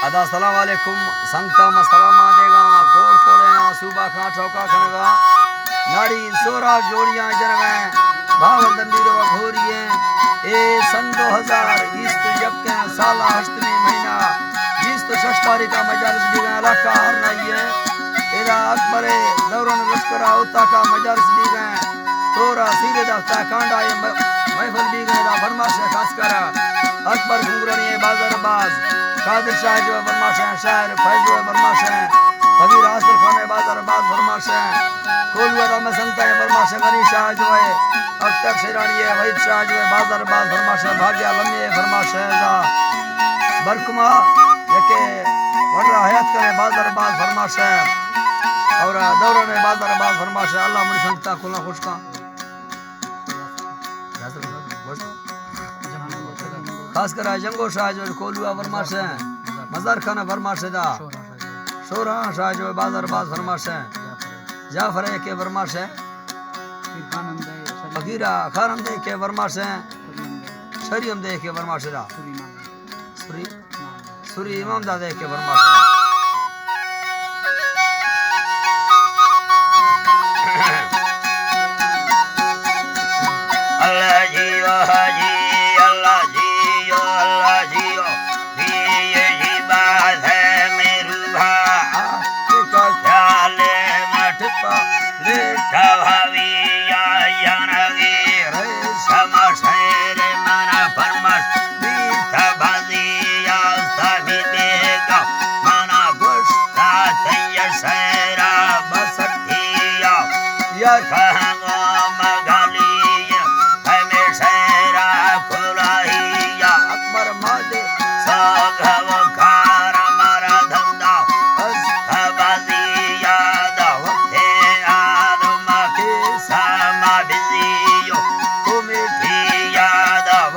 ادا السلام علیکم، سنگتاں، ما سلاماں دیگاں، کوڑ کوڑے آں، صوبہ کاں ٹوکا کنگا، ناڑی سورا جوڑیاں جنگا، بھاول دندی رو گھوری ایں۔ اے سن دو ہزار بیست و یک سال ہشتمی مہینہ بیست و شش تاریخ مجالس بیگا علاقہ ہر نائی ایں۔ ادا اکبر دوران لشکر اوتاکا مجالس بیگا، تورا سیرے دا تا کانڈا اے م-، محفل بیگا دا فرمائش خاص کر اکبر گھنگرانی بازار باز، قادر شاہ جو فرمائش، شاعر فیض جو فرمائش، کبیر حاصل خان بازار باز فرمائش، کولوا دا مسنتا فرمائش، غنی شاہ جو ہے، اختر شیرانی ہے، وحید شاہ جو ہے، بازار باز فرمائش، بھاگیا لمے فرمائش دا برکما یکے وڑا حیات کرے بازار باز فرمائش، اور دوران بازار باز فرمائش، اللہ منی سنگتا کلا خوش کا۔ خاص کر جنگو شاہ جو کولوا فرمائش، مزار خانہ فرمائش دا، شورا شاہ جو بازار باز فرمائش، جعفر کے فرمائش، فقیرہ خانندے کے فرمائش، شری ہم دے کے فرمائش دا۔ سری، سری امام دادے کے فرمائش دا۔ اللہ جی واہ۔